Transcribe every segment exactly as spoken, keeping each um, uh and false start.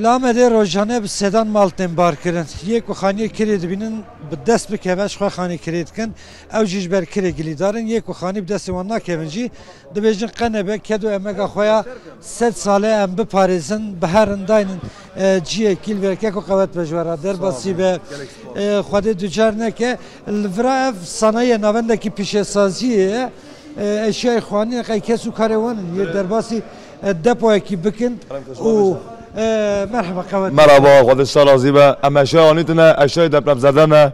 Li Amedê rojane bi sedan mal tên barkirin. Yê ku xaniyê kirê dibînin, bi dest bi keveş xwe xanî kirê dikin. Ew jî ji ber kirê gilîdar in. Yê ku xanî bi destê wan nakevin jî, dibêjin qe nebe, ked û emega xwe ya sed sale em biparêzin, bi herin daynin, e, ciyekî li vêreke ku qewet be ji we re. Derbasî be, e, Xwedê ducar neke. Li vira ev sanayê navendekî pîşesaziyê ye. E, eşyayê xanî qey kes û karê wan in. Yê derbasî, e, depoyekî bikin û, e, merheba qewet. Merhaba, Xwedê ji te razî be. Em eşya anîtine, eşyayê depremzede ne.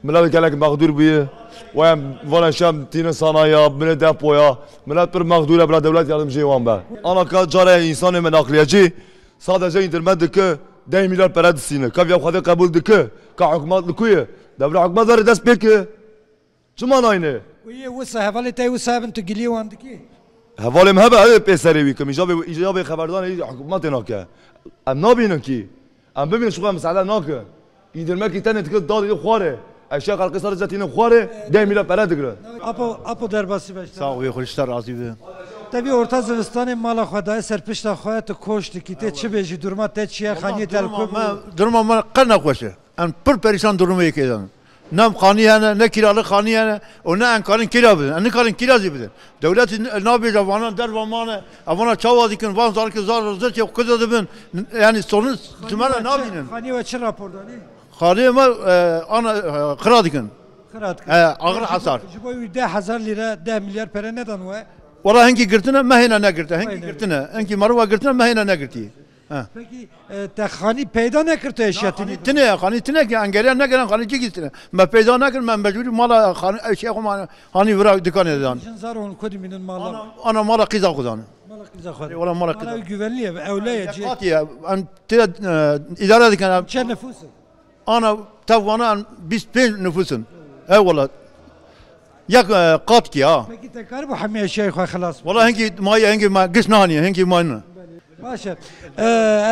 Milet gelek mexdûr bûye. Wayem van eşya tîne sanaya, binê depoya. Milet pir mexdûr e, bila dewlet yardimciyê wan be. Ana ka care însanê me naqliyecî sadece îndirme dike, deh milyar pere disîne. Ka viya Xwedê qebûl dike, ka hikûmet li ku ye? Devra hikûmet verê dest pê ke. Çima nayne? Û yê wisa hevalê te wisa hebin tu giliyê wan dikî? Hevalê min hebe, ez ê pê serê wî kim. Îca bê, îca bê xeberdanê hikûmetê nake. Em nabînin kî. Em bibînin, şixwe em misade nakin. Îndirmekî tenê dikir dadê xwarê. Eşya xelkê sar zetînin xwarê, deh mîla pere digirin. Apo, apo derbasî be işte. Sağ ol, Xwedê ji te razî be. Te vî orta zivistanê mala xwe daye ser pişta xwe, tu koç dikî, tê çi bêjî, duruma te çi ye, xaniyê te li ku bû? Duruma me, duruma me qet ne xweş e. Em pir perîşan durumê yekê de ne. Ne em xanî hene, ne kîralik xanî hene û ne em karin kîra bidin. Em nikarin kîra jî bidin. Dewletî n-, nabêje vana derva mane, evana çawa dikin, van zarokê zar zirkê xwe kide dibin. N-, yani sorun ji me re nabînin. Xanî we çi rapor danî? Xanî me, e, ana, e, xira dikin. Xira dikin. E, ağır hasar. Ji bo wî deh hezar lîre, deh milyar pere nedan we? Wala hinkî girtine, me hêna negirte. Hinkî girtine. Hinkî meriva girtine, me hêna negirtî. Ha. Peki, e, te xanî peyda nekir tu eşya tine? Xanî tine, xanî tine ki engeriya negerin xanî cigî tine. Me peyda nekir, me mecbûrî mala xanî, eşya xwe mala xanî vira dikanê dan. Jin zar hûn ku dimînin mala? Ana, ana mala qîza xwe dan. Mala qîza xwe. Wala mala qîza. Mala güvenli ye, ewle ye. Qatî ye, em tê, e, îdare dikin. Çend nifûs e? Ana tev vana em bîst pênc nifûs in. He wala. Yek, e, qat kî ha. Peki te karibû hemî eşyayê xwe xilas bikî? Wala hinkî mayî, hinkî ma giş naniye, hinkî mayî ne. Baş e. E,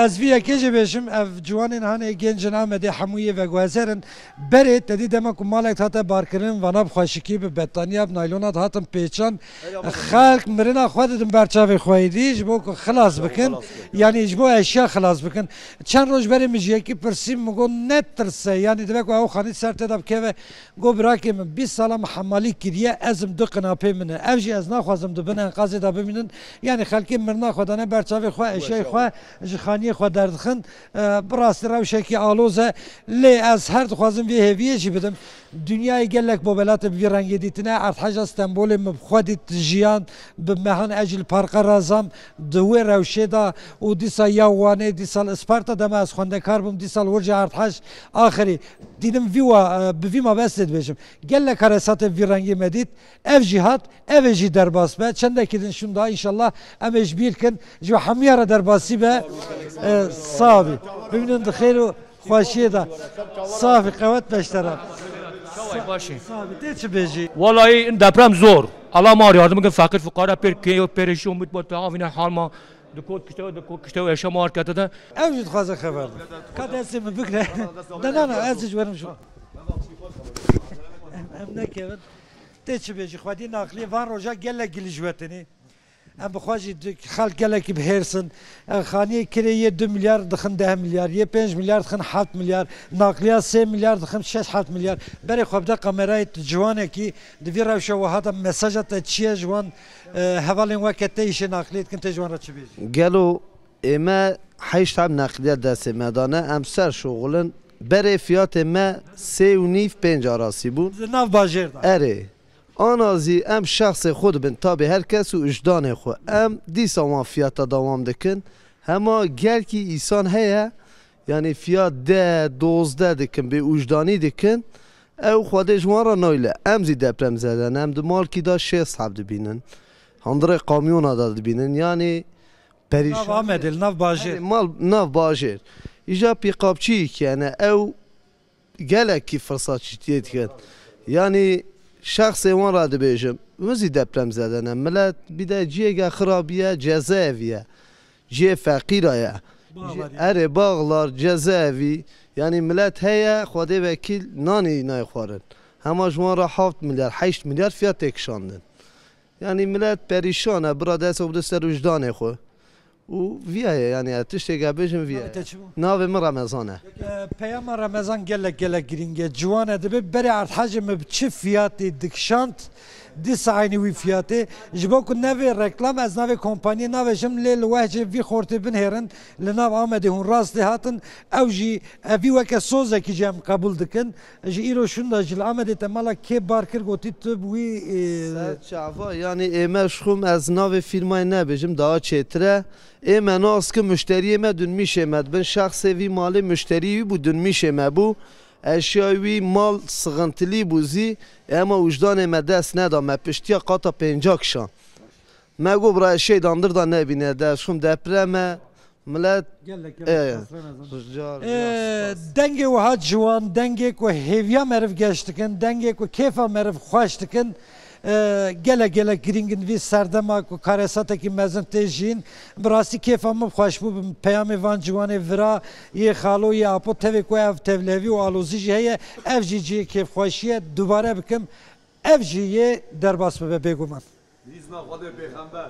ez vî yekê jî bêjim, ev ciwanên hanê gencên Amedê hemû yê veguhezer in. Berê te dî dema ku malek hate barkirin, vana bi xweşikî, bi betaniya, bi naylona dihatin pêçan. Xelk mirina xwe didin ber çavê xwe êdî ji bo ku xilas bikin. Yanî ji bo eşya xilas bikin. Çend roj berê min ji yekî pirsî, min got, netirse, yanî divê ku ew xanî ser te de bikeve. Got, birakê min, bîst sala min hemalî kiriye, ez im du qinapê min e. Ev jî ez naxwazim di bin enqazê de bimînin. Yanî xelkê mirina xwe dane ber çavê xwe, eşyayê xwe ji xaniyê xwe derdixin. E, bi rastî rewşekî aloz e. Lê ez her dixwazim vê hêviyê jî bidim. Dinyayê gelek bobelatê bi vî rengê dîtine. Erdheja Stenbolê min bi xwe dît, jiyan, bi mehan ez jî li parka razam, di wê rewşê de û dîsa ya Wanê, dîsa li Isparta dema ez xwendekar bûm, dîsa li wir jî erdhej. Axirî dînim vî wa, e, bi vî mabestê dibêjim. Gelek karesatê bi vî rengî me dît. Ev jî hat, ev ê jî derbas be. Çendekî din şûnda înşallah em ê ji bîr kin. Ji we hemiya re derbasî be. E, sax bî. Bimînin di xêr û xweşiyê de. Sax bî, qewet be ji te re. Çaway başî. Sax bî. Tê çi bêjî? Vallahi in deprem zor. Allah mar yardım kin, fakir fukara pêr kê, pêrêşî û mutbat avîne hal ma. Di kot kişte, di kot kişte eşya mar kete de. Ew jî dixwaze xeber de. Ka destê min bigre. De na na, ez ji werim şu. Em, em nekevin. Tê çi bêjî, xwedî naqliyê van roja gelek gilî ji we tenê. Em bi xwe jî di-, xelk gelekî bi hêrs in. E, xaniyê kirê yê du milyar dixin deh milyar, yê pênc milyar dixin heft milyar, naqliya sê milyar dixin şeş heft milyar. Berê xwe bide kamerayê tu ciwanekî, di vî rewşa wiha de mesaja te çi ye ji wan, e, hevalên weke te îşê naqliyê dikin, tê ji wan re çi bêjî? Gelo ê me heşt heb neqliye destê me dane, em ser şoxulin. Berê fiyatê me sê û nîv pênc arasî bûn. Di nav bajêr de. Erê. Ana zî em şexsê xwe dibin tabê her kes û wijdanê xwe. Em dîsa wan fiyata dewam dikin. Hema gelkî îsan heye, yanî fiyat deh, dozdeh dikin, bê wijdanî dikin. Ew Xwedê ji wan re nayle. Em zî depremzede ne. Em di malkî de şêst heb dibînin. Hundirê kamyona de dibînin. Yanî perîşan. Nav Amedê, li nav bajêr. Erê, mal, nav bajêr. Îja pîqapçiyekî hene. Ew gelekî firsatçîtiyê dikin. Yanî şexsê wan re dibêjim, hûn zî depremzede ne. Milet bide ciyeke xirabî ye, cezaevî ye. Cihê feqîra ye. Erê, bağlar, cezaevî. Yanî milet heye, Xwedê wekîl nanê nayê xwarin. Hema ji wan re heft milyar, heşt milyar fiyat tê kişandin. Yanî milet perîşan e, bira dest xwe bide ser wijdanê xwe. Û viya ye, yani, ez tiştêke bêjim, viya ye. Navê te çi bû? Navê min Remezan e. E, peyama Remezan gelek, gelek girîng e. Ciwan e, dibe berê erdhejê min bi çi fiyatê dikişand, dîsa eynî wî fiyatê. Ji bo ku nevê reklam, ez navê kompaniyê navêjim, lê li wehcê vî xortê binihêrin, li nav Amedê hûn rastê hatin, ew jî, e, vî weke sozekî jî em qebûl dikin. Ji îro şûnda jî li Amedê te mala kê bar kir, gotî tu bi wî, e, Ser çava, yani, ême ji xwe ez navê fîrmayê nebêjim, daha çêtir e. Ême nas ki muşteriyê me dunmîşê me dibin. Şexsê vî malê muşterî wî bû, dunmîşê me bû. Eşya wî mal sixintilî bû zî, ema wijdanê me dest neda, me piştiya qata pênca kişan. Me got, bira, eşyayê dandir da nebîne, de ji xwe deprem e, milet. Gelek, gelek, e, spas, Remezan. Rica, rica, e, spas. Dengê wiha ciwan, dengê ku hêviya meriv geş dikin, dengê ku kêfa meriv xweş dikin, e, gelek, gelek girîng in vî serdema ku karesatekî mezin tê jîn. Bi rastî kêfa min xweş bû, bi peyamê van ciwanê vira yê xalo, yê apo, tevê ku ev tevlevî û alozî jî heye, ev jî cihê kêfxweşî ye. Dubare bikim, ev jî yê derbas bibe bêguman. Hîzma Xwedê Pêxember.